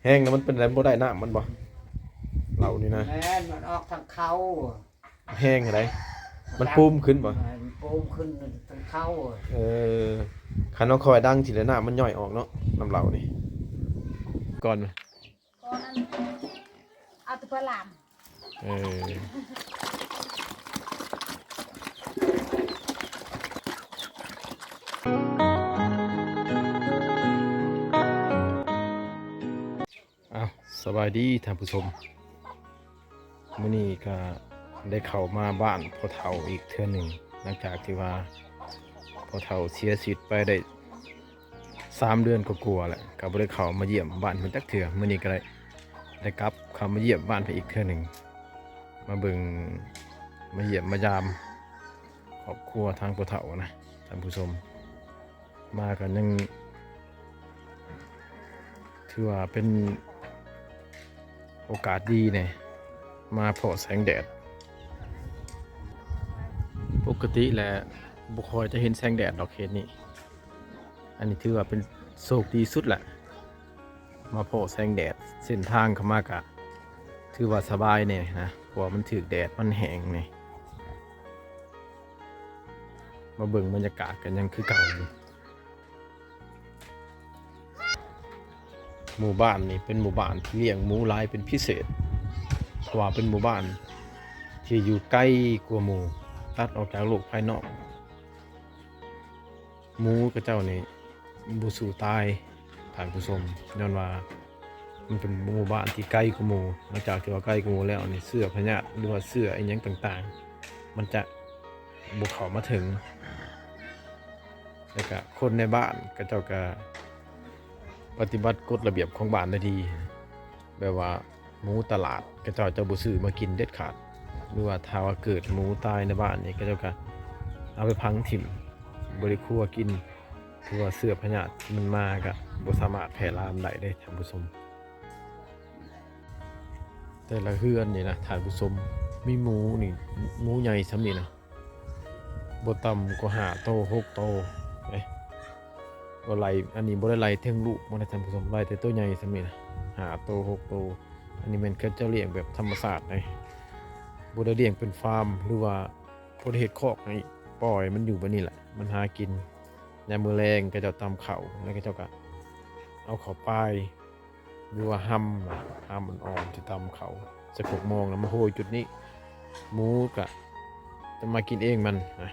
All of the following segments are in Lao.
ແຫ້ງແລ້ວມັນເປັນໄດ ບໍ່ໄດ້ນ້ຳມັນບໍ່? ເຫຼົ້ານີ້ນະ ແມ່ນ ມັນອອກທາງເຂົ້າ. ແຫ້ງຫັ້ນໃດ ມັນປູມຂຶ້ນບໍ່? ມັນປູມຂຶ້ນທາງເຂົ້າ. ເອີ ຄັນເຮົາຄອຍດັງຊິໄດ້ ນ້ຳມັນຍ່ອຍອອກເນາະ ນ້ຳເຫຼົ້ານີ້. ກ່ອນ ກ່ອນນັ້ນເອົາແຕ່ປາຫຼາມ. ເອີ ອ້າວ ສະບາຍດີທ່ານຜູ້ຊົມ. ມື້ນີ້ກະໄດ້ເຂົ້າມາບ້ານພໍ່ເຖົ້າອີກເທື່ອໜຶ່ງ ຫຼັງຈາກທີ່ວ່າພໍ່ເຖົ້າເສຍຊີວິດໄປໄດ້ ສາມເດືອນກວ່າໆແລ້ວ ກໍບໍ່ໄດ້ເຂົ້າມາຢ້ຽມບ້ານເພິ່ນຈັກເທື່ອ. ມື້ນີ້ກໍໄດ້ ໄດ້ກັບເຂົ້າມາຢ້ຽມບ້ານເພິ່ນອີກເທື່ອໜຶ່ງ ມາເບິ່ງ ມາຢ້ຽມມາຢາມຄອບຄົວທາງພໍ່ເຖົ້ານະທ່ານຜູ້ຊົມ. ມາກໍຍັງ ຖືວ່າເປັນໂອກາດດີແດ່ ມາພໍ້ແສງແດດ. ປົກກະຕິແລ້ວບໍ່ຄ່ອຍຈະເຫັນແສງແດດດອກເຂດນີ້. ອັນນີ້ຖືວ່າເປັນໂຊກດີສຸດແຫຼະ ມາພໍ້ແສງແດດ. ເສັ້ນທາງເຂົ້າມາກະຖືວ່າສະບາຍແດ່ນະ ເພາະວ່າມັນຖືກແດດ ມັນແຫ້ງແດ່. ມາເບິ່ງບັນຍາກາດກໍຍັງຄືເກົ່າຢູ່. ໝູ່ບ້ານນີ້ເປັນໝູ່ບ້ານທີ່ລ້ຽງໝູຫຼາຍເປັນພິເສດ ເພາະວ່າເປັນໝູ່ບ້ານທີ່ຢູ່ໄກກວ່າໝູ່ ຕັດອອກຈາກໂລກພາຍນອກ. ໝູເຂົາເຈົ້ານີ້ບໍ່ສູ້ຕາຍທ່ານຜູ້ຊົມ ຍ້ອນວ່າມັນເປັນໝູ່ບ້ານທີ່ໄກກວ່າໝູ່. ຫຼັງຈາກທີ່ວ່າໄກກວ່າໝູ່ແລ້ວນີ້ ເຊື້ອພະຍາດ ຫຼືວ່າເຊື້ອອີ່ຫຍັງຕ່າງໆ ມັນຈະ ບໍ່ເຂົ້າມາເຖິງ. ແລ້ວກະຄົນໃນບ້ານເຂົາເຈົ້າກະປະຕິບັດກົດລະບຽບຂອງບ້ານໄດ້ດີ ແບບວ່າໝູຕະຫຼາດເຂົາເຈົ້າຈະບໍ່ຊື້ມາກິນເດັດຂາດ ຫຼືວ່າຖ້າວ່າເກີດໝູຕາຍໃນບ້ານນີ້ ເຂົາເຈົ້າກະເອົາໄປຝັງຖິ້ມ ບໍ່ໄດ້ຄົວກິນ ເພາະວ່າເຊື້ອພະຍາດມັນມາກະບໍ່ສາມາດແຜ່ລາມໄດ້ເດ້ທ່ານຜູ້ຊົມ. ແຕ່ລະເຮືອນນີ້ນະທ່ານຜູ້ຊົມ ມີໝູນີ້ ໝູໃຫຍ່ສ່ຳນີ້ນະ ບໍ່ຕ່ຳກວ່າຫ້າໂຕ ຫົກໂຕເດ້ ບໍ່ໄລ່. ອັນນີ້ບໍ່ໄດ້ໄລ່ເຖິງລູກມັນນະທ່ານຜູ້ຊົມ ໄລ່ແຕ່ໂຕໃຫຍ່ສ່ຳນີ້ນະ ຫ້າໂຕ ຫົກໂຕ. ອັນນີ້ແມ່ນເຂົາເຈົ້າລ້ຽງແບບທຳມະຊາດເດ້ ບໍ່ໄດ້ລ້ຽງເປັນຟາມ ຫຼືວ່າບໍ່ໄດ້ເຮັດຄອກໃຫ້ ປ່ອຍມັນຢູ່ແບບນີ້ແຫຼະ ມັນຫາກິນ. ຍາມມື້ແລງເຂົາເຈົ້າຕຳເຂົ້າ ແລ້ວເຂົາເຈົ້າກະເອົາເຂົ້າປາຍ ຫຼືວ່າຮຳນະ ຮຳອ່ອນໆທີ່ຕຳເຂົ້າໃສ່ກົກມອງ ແລ້ວມາໂຮຍຈຸດນີ້ ໝູກະຈະມາກິນເອງມັນນະ.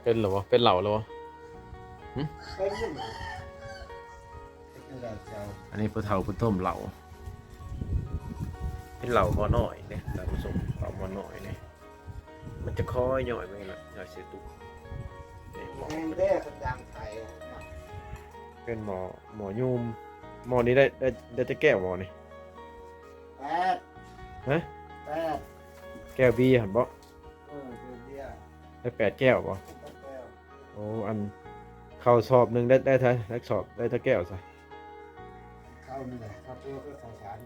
ເປັນແລ້ວບໍ່? ເປັນເຫຼົ້າແລ້ວບໍ່? ຫຶ? ເປັນຢູ່ ເປັນຢູ່ແລ້ວເຈົ້າ. ອັນນີ້ພໍ່ເຖົ້າເພິ່ນຕົ້ມເຫຼົ້າ ເປັນເຫຼົ້າໝໍ້ນ້ອຍເດ້ທ່ານຜູ້ຊົມ ເຫຼົ້າໝໍ້ນ້ອຍເດ້ ມັນຈະຄ່ອຍຍ່ອຍໄປລະ ຍ່ອຍໃສ່ຕຸກ. ນີ້ໝໍ້ ແມ່ນເດ້ ເພິ່ນຢ່າງໄທ ເປັນໝໍ້ ໝໍ້ຍູມ. ໝໍ້ນີ້ໄດ້ ໄດ້ ໄດ້ຈັກແກ້ວໝໍ້ນີ້? ແປດ. ຮະ? ແປດ. ແກ້ວເບຍຫັ້ນບໍ? ເອີ ເບຍ ເບຍ ໄດ້ແປດແກ້ວບໍ? ແປດແກ້ວ. ໂອ້ ອັນເຂົ້າສອບໜຶ່ງໄດ້ ໄດ້ເທົ່າໃດ? ໄດ້ສອບ ໄດ້ຈັກແກ້ວຊະ? ເຂົ້ານີ້ແຫຼະ ເຂົ້າຕົວ ເຂົ້າສານ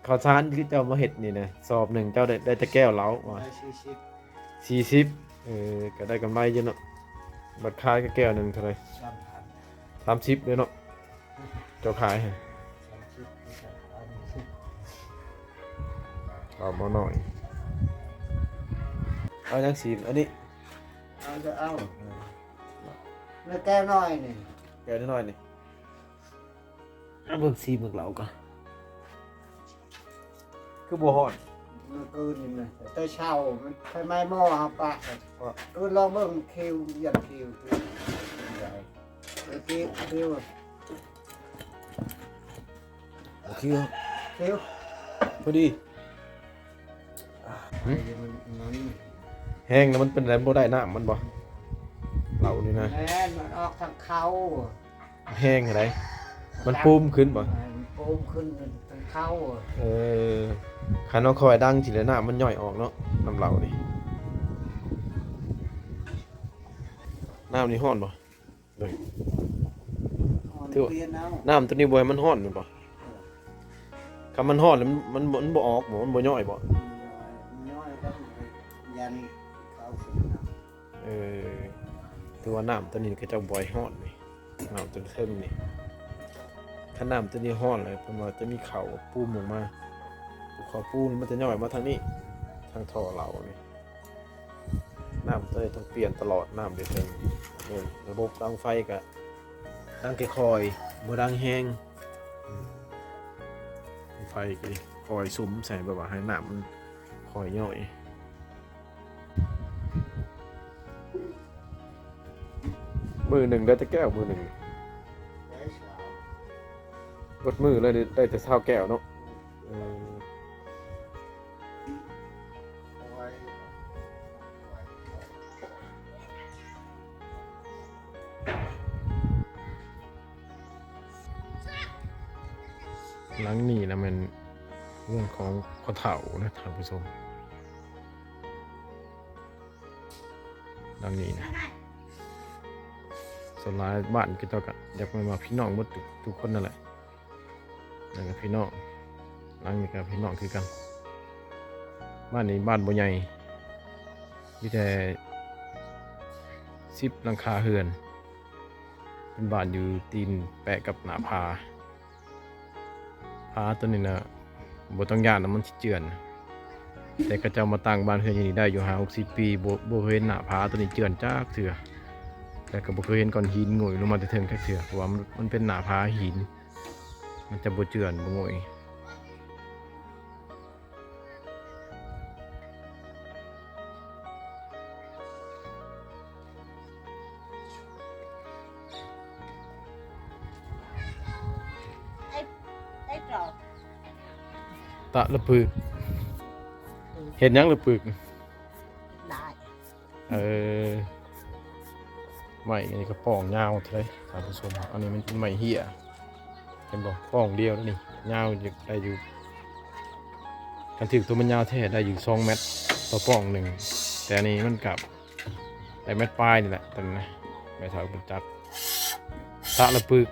ເຂົ້າສານທີ່ເຈົ້າມາເຮັດນີ້ນະ ສອບໜຶ່ງເຈົ້າໄດ້ ໄດ້ຈັກແກ້ວເຫຼົ້າ? ໄດ້ສີ່ສິບ. ສີ່ສິບ. ເອີ ກໍໄດ້ກຳໄລຢູ່ເນາະ. ບັດຂາຍກໍແກ້ວໜຶ່ງເທົ່າໃດ? ສາມສິບເດ້ເນາະ ເຈົ້າຂາຍ. ເອົາໝໍ້ນ້ອຍ ເອົາຫຍັງສີ ອັນນີ້ ເອົາ ເອົາ ແລ້ວແກ້ວນ້ອຍນີ້ ແກ້ວນ້ອຍນີ້ ເອົາເບິ່ງສີເບິ່ງເຫຼົ້າກ່ອນ ຄືບໍ່ຮ້ອນ? ມື້ຄືນນີ້ນະ ແຕ່ເຊົ້າມັນໄຟໄໝ້ໝໍ້ເຮົາປະ ຄືລອງເບິ່ງ ຄິວ ຢ້ານຄິວ ຄິວ ຄິວ ຄິວ ໂອເຄ ຄິວ ພໍດີ. ຫຶ? ແຫ້ງແລ້ວມັນເປັນໄດ ບໍ່ໄດ້ນ້ຳມັນບໍ່? ເຫຼົ້ານີ້ນະ ແມ່ນ ມັນອອກທາງເຂົ້າ. ແຫ້ງຫັ້ນໃດ ມັນປູມຂຶ້ນບໍ່? ມັນປູມຂຶ້ນທາງເຂົ້າ. ເອີ ຄັນເຮົາຄອຍດັງຊິໄດ້ ນ້ຳມັນຍ່ອຍອອກເນາະ ນ້ຳເຫຼົ້ານີ້. ນ້ຳນີ້ຮ້ອນບໍ່? ເບິ່ງ ຮ້ອນ ຖືວ່າ ປ່ຽນເອົາ ນ້ຳໂຕນີ້ບໍ່ໃຫ້ມັນຮ້ອນແມ່ນບໍ່? ເອີ ຄັນມັນຮ້ອນແລ້ວມັນ ມັນ ມັນບໍ່ອອກບໍ? ມັນບໍ່ຍ້ອຍບໍ? ມັນຍ້ອຍ ມັນຍ້ອຍກໍຍັນເຂົ້າຂຶ້ນນຳ. ເອີ ຖືວ່ານ້ຳຕົວນີ້ເຂົາເຈົ້າບໍ່ໃຫ້ຮ້ອນນີ້ ນ້ຳຕົວເທິງນີ້. ຄັນນ້ຳຕົວນີ້ຮ້ອນແລ້ວ ເພິ່ນວ່າຈະມີເຂົ້າປູມອອກມາ. ເຂົ້າປູມມັນຈະຍ້ອຍມາທາງນີ້ ທາງທໍ່ເລົານີ້. ນ້ຳເລີຍຕ້ອງປ່ຽນຕະຫຼອດ ນ້ຳເດີເທິງ. ເອີ ລະບົບດັງໄຟກະດັງຄ່ອຍໆ ບໍ່ດັງແຮງ. ໄຟກະຄ່ອຍສຸມໃສ່ ແບບວ່າໃຫ້ນ້ຳມັນຄ່ອຍຍ້ອຍ. ມື້ໜຶ່ງໄດ້ຈັກແກ້ວ? ມື້ໜຶ່ງ ໄດ້ຊາວ ເບິດມື້ເລີຍ ໄດ້ແຕ່ຊາວແກ້ວເນາະ. ເອີ ຫຼັງນີ້ນະແມ່ນເຮືອນຂອງພໍ່ເຖົ້ານະທ່ານຜູ້ຊົມ. ດັ່ງນີ້ນະ ສ່ວນຫຼາຍບ້ານເຂົາເຈົ້າກະຢາກແມ່ນວ່າພີ່ນ້ອງໝົດທຸກ ທຸກຄົນນັ້ນແຫຼະ. ນັ້ນກະພີ່ນ້ອງ ຫຼັງນີ້ກະພີ່ນ້ອງຄືກັນ. ບ້ານນີ້ບ້ານບໍ່ໃຫຍ່ ມີແຕ່ສິບຫຼັງຄາເຮືອນ ເປັນບ້ານຢູ່ຕີນແປະກັບໜ້າຜາ. ຜາໂຕນີ້ນະ ບໍ່ຕ້ອງຢ້ານວ່າມັນຊິເຈື່ອນ ແຕ່ເຂົາເຈົ້າມາຕັ້ງບ້ານເຮືອນຢູ່ນີ້ໄດ້ຢູ່ຫ້າຫົກສິບປີ ບໍ່ ບໍ່ເຄີຍເຫັນໜ້າຜາໂຕນີ້ເຈື່ອນຈັກເທື່ອ ແລະກະບໍ່ເຄີຍເຫັນກ້ອນຫີນໂງ່ຍລົງມາແຕ່ເທິງຈັກເທື່ອ ເພາະວ່າມັນ ມັນເປັນໜ້າຜາຫີນ ມັນຈະບໍ່ເຈື່ອນບໍ່ໂງ່ຍ. ຕະລະປຶກ ເຮັດຫຍັງລະປຶກ? ເອີ ໄມ້ອັນນີ້ກະປ່ອງຍາວເລີຍທ່ານຜູ້ຊົມ. ອັນນີ້ມັນເປັນໄມ້ເຫ້ຍ ເຫັນບໍ່? ປ່ອງດຽວນີ້ຍາວໄດ້ຢູ່ ຄັນຖືກໂຕມັນຍາວແທ້ໄດ້ຢູ່ສອງແມັດຕໍ່ປ່ອງໜຶ່ງ ແຕ່ອັນນີ້ມັນກະໄດ້ແມັດປາຍນີ້ແຫຼະ. ຕອນນີ້ນະ ແມ່ເຖົ້າເພິ່ນຈັກ ຕະລະປຶກ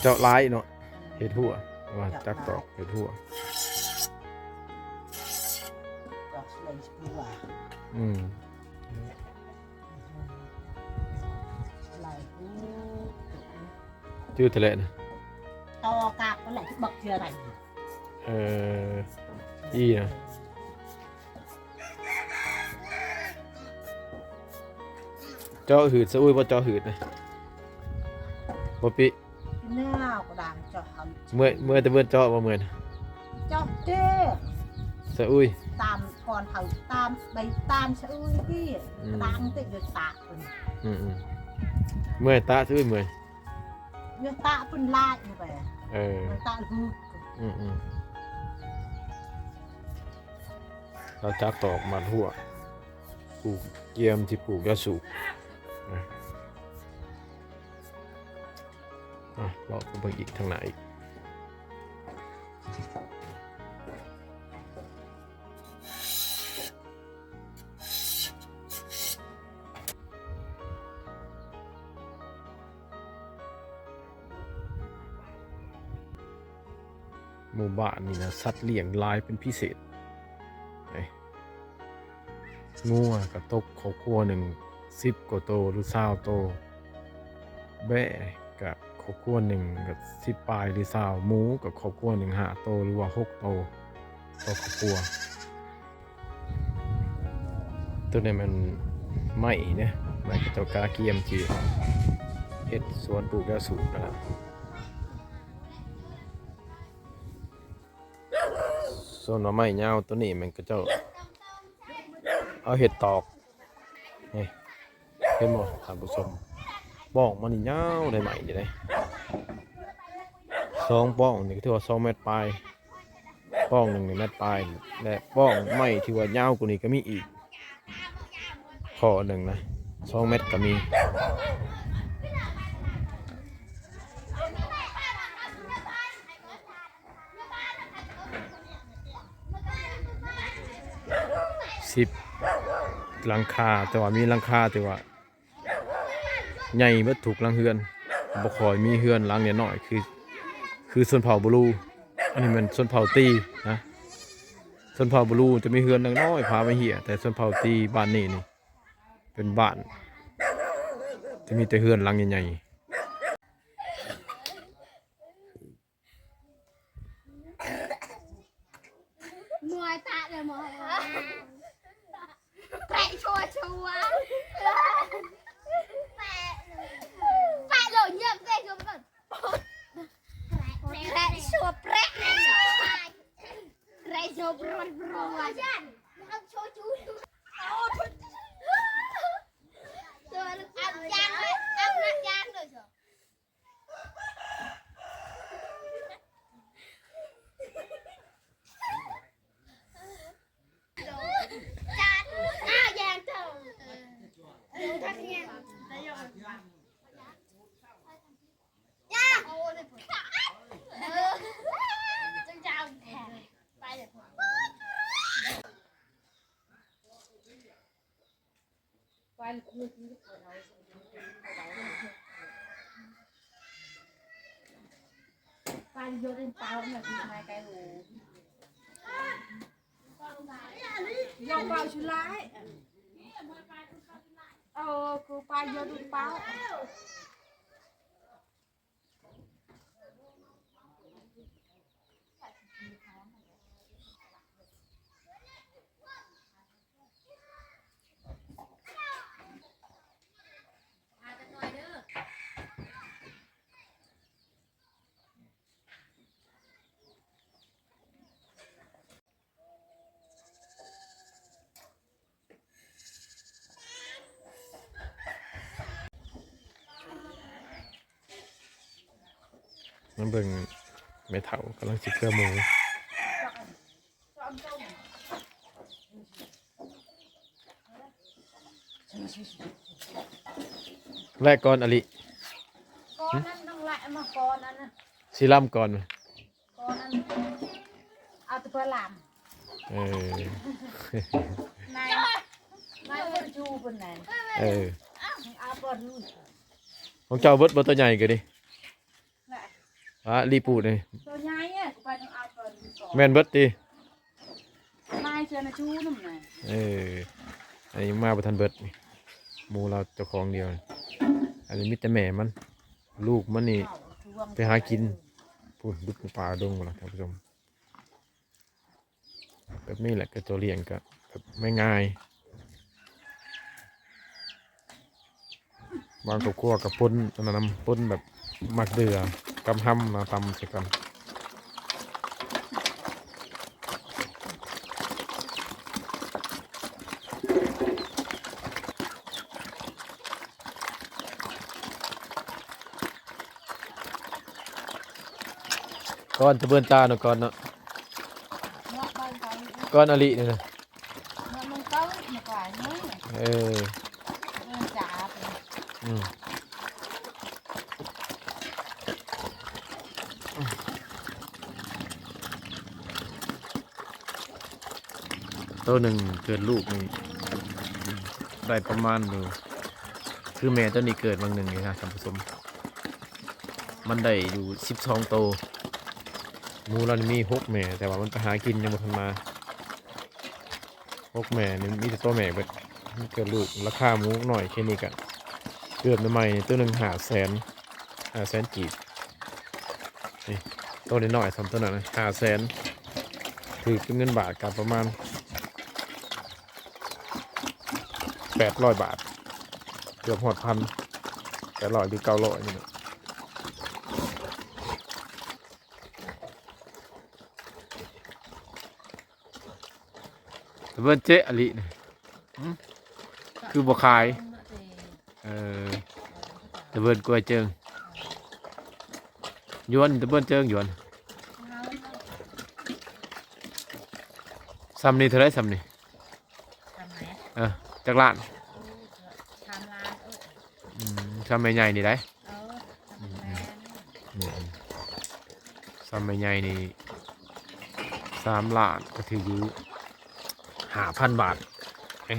ເຈາະຫຼາຍເນາະ ເຮັດຫົວ ວ່າຈັກຕອກເຮັດຫົວ. ອືມ ຈື່ແທ້ແຫຼະນະ ຕໍ່ກາບຫັ້ນແຫຼະ ບັກເທື່ອໃດ. ເອີ ອີນະ ເຈາະຫືດຊະອຸ້ຍ ບໍ່ເຈາະຫືດນະ ບໍ່ປິ. ແນວກະດາງເຈາະເອົາ ເມື່ອຍ ເມື່ອຍແຕ່ເບິ່ງເຈາະບໍ່ເມື່ອຍນະ ເຈາະເຈ້ ສະອຸ້ຍ ຕາມກ່ອນເຂົາຕາມໃບຕາມສະອຸ້ຍຕິ ອືມ ກະດາງຕິຢູ່ຕາກເພິ່ນ. ອືມໆ ເມື່ອຍຕາ ສະອຸ້ຍເມື່ອຍ ເມື່ອຍຕາເພິ່ນລາຍໄປ. ເອີ ເມື່ອຍຕາຫືດ. ອືມໆ ລາວຈັກຕອກມັດຫົວ ປູກ ກຽມຊິປູກຢາສູບ. ອ່ະ ເລາະໄປເບິ່ງອີກທາງໜ້າອີກ. ໝູ່ບ້ານນີ້ນະ ສັດລ້ຽງຫຼາຍເປັນພິເສດ. ງົວກະຕົກຄອບຄົວໜຶ່ງສິບກວ່າໂຕ ຫຼື ຊາວໂຕ, ແບ້ກະຄອບຄົວໜຶ່ງກະສິບປາຍ ຫຼື ຊາວ, ໝູກະຄອບຄົວໜຶ່ງຫ້າໂຕ ຫຼືວ່າຫົກໂຕຕໍ່ຄອບຄົວ. ໂຕນີ້ແມ່ນໄມ້ເດ້ ໄມ້ເຂົາເຈົ້າກະກຽມຊິເຮັດສວນປູກຢາສູບຫັ້ນລະ. ສ່ວນວ່າໄມ້ຍາວໂຕນີ້ແມ່ນເຂົາເຈົ້າເອົາເຮັດຕອກ ນີ້ ເຫັນບໍ່ທ່ານຜູ້ຊົມ? ປ່ອງມັນນີ້ຍາວໄດ໋ ໄມ້ນີ້ໄດ໋ ສອງປ່ອງນີ້ກະຖືວ່າສອງແມັດປາຍ, ປ່ອງໜຶ່ງນີ້ແມັດປາຍ ແລະ ປ່ອງໄມ້ທີ່ວ່າຍາວກວ່ານີ້ກະມີອີກ ຂໍ້ໜຶ່ງນະ ສອງແມັດກະມີ. ສິບຫຼັງຄາ ແຕ່ວ່າມີຫຼັງຄາທີ່ວ່າໃຫຍ່ເບິດທຸກຫຼັງເຮືອນ, ບໍ່ຄ່ອຍມີເຮືອນຫຼັງນ້ອຍໆ ຄື ຄື ຄືຊົນເຜົ່າບລູ ອັນນີ້ແມ່ນຊົນເຜົ່າຕີນະ ຊົນເຜົ່າບລູຈະມີເຮືອນນ້ອຍໆ ພາມາເຮຍ ແຕ່ຊົນເຜົ່າຕີບ້ານນີ້ນີ້ ເປັນບ້ານທີ່ມີແຕ່ເຮືອນຫຼັງໃຫຍ່ໆ. ມວຍຕະເລີຍມວຍ ແປະຊົວໆ ແປະ ແປະໂລຍຽບເດ້ ແປະ ແປະ ແປະ ແປະ ມາເບິ່ງແມ່ເຖົ້າກຳລັງຊິເກືອໝູ. ແລະກ່ອນອະລິ ກ່ອນນັ້ນຕ້ອງແລະມາກ່ອນນັ້ນນະ ຊິລຳກ່ອນ ກ່ອນນັ້ນເອົາແຕ່ເພື່ອລຳ. ເອີ ນາຍ ນາຍເພິ່ນຢູ່ເພິ່ນນັ້ນ ເອີ ເອົາບໍ່ຮູ້ ຂອງເຈົ້າເບິດບໍ່ ຕົວໃຫຍ່ກໍດີ. ອ່າ ລີປູດນີ້ ໂຕໃຫຍ່ ແມ່ນເບິດຕິ? ມາເທື່ອນະ ຈູນຳນະ ເອີ ອັນນີ້ມາບໍ່ທັນເບິດ ໝູລາວເຈົ້າຂອງດຽວ. ອັນນີ້ມີແຕ່ແມ່ມັນ ລູກມັນນີ້ໄປຫາກິນ ພຸ້ນ ດຸດປ່າດົງພຸ້ນລະທ່ານຜູ້ຊົມ. ແບບນີ້ແຫຼະ ກໍຕົວລ້ຽງກໍແບບງ່າຍໆ ບາງຄອບຄົວກໍປົນອັນນັ້ນນຳ ປົນແບບໝາກເດື່ອກັບຮຳມາຕຳໃສ່ກັນ. ກ່ອນຕະເບິ່ນຕາເນາະ ກ່ອນເນາະ ເນາະ ເບິ່ງໄປ ກ່ອນອະລິນີ້ນະ ເນາະ ມັນເກົ່າ ມັນກວ່າເນາະ ເອີ ເອີ ຈ້າ ອືມ ໂຕໜຶ່ງເກີດລູກນີ້ໄດ້ປະມານຢູ່ ຄືແມ່ໂຕນີ້ເກີດຫວ່າງໜຶ່ງນີ້ນະທ່ານຜູ້ຊົມ ມັນໄດ້ຢູ່ສິບສອງໂຕ. ໝູລາວນີ້ມີຫົກແມ່ ແຕ່ວ່າມັນໄປຫາກິນຍັງບໍ່ທັນມາ. ຫົກແມ່ນີ້ມີແຕ່ໂຕແມ່ເບິດ ມັນເກີດລູກ. ລາຄາໝູນ້ອຍແຄ່ນີ້ກະເກືອບໃໝ່ໆ ໂຕໜຶ່ງຫ້າແສນ ຫ້າແສນກີບ. ນີ້ ໂຕນ້ອຍໆ ສ່ຳໂຕນັ້ນນະ ຫ້າແສນ ຖືກເປັນເງິນບາດກະປະມານແປດຮ້ອຍບາດ ເກືອບຮອດພັນ ແປດຮ້ອຍ ຫຼື ເກົ້າຮ້ອຍນີ້ແຫຼະ. ຕະເບິ່ນເຈະອະລິນີ້ ຫຶ? ຄືບໍ່ຂາຍ? ເອີ ຕະເບິ່ນກວຍເຈິງ ຢວນ ຕະເບິ່ນເຈິງ ຢວນ. ສ່ຳນີ້ເທົ່າໃດ ສ່ຳນີ້? ສ່ຳໃດ? ເອີ ຈັກລ້ານ? ໂອ້ ສາມລ້ານ ເອີ ອືມ ສ່ຳແມ່ໃຫຍ່ນີ້ໃດ? ເອີ ສ່ຳແມ່ໃຫຍ່ນີ້ ສາມລ້ານ ກໍຖືກຢູ່ຫ້າພັນບາດ. ເອີ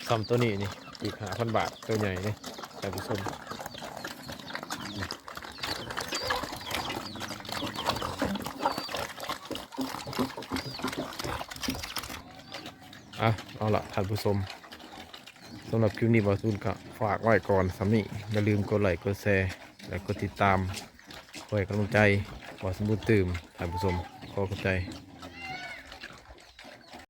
ສ່ຳໂຕນີ້ນີ້ ອີກຫ້າພັນບາດ ໂຕໃຫຍ່ນີ້ ທ່ານຜູ້ຊົມ. ນີ້ ອ່ະ ເອົາລະທ່ານຜູ້ຊົມ ສຳລັບຄລິບນີ້ບ່າວສະບຸນກະຝາກໄວ້ກ່ອນສ່ຳນີ້. ຢ່າລືມກົດໄລກ໌ ກົດແຊ ແລະ ກົດຕິດຕາມ ເພື່ອໃຫ້ກຳລັງໃຈບ່າວສະບຸນຕື່ມ. ທ່ານຜູ້ຊົມ ຂໍຂອບໃຈ.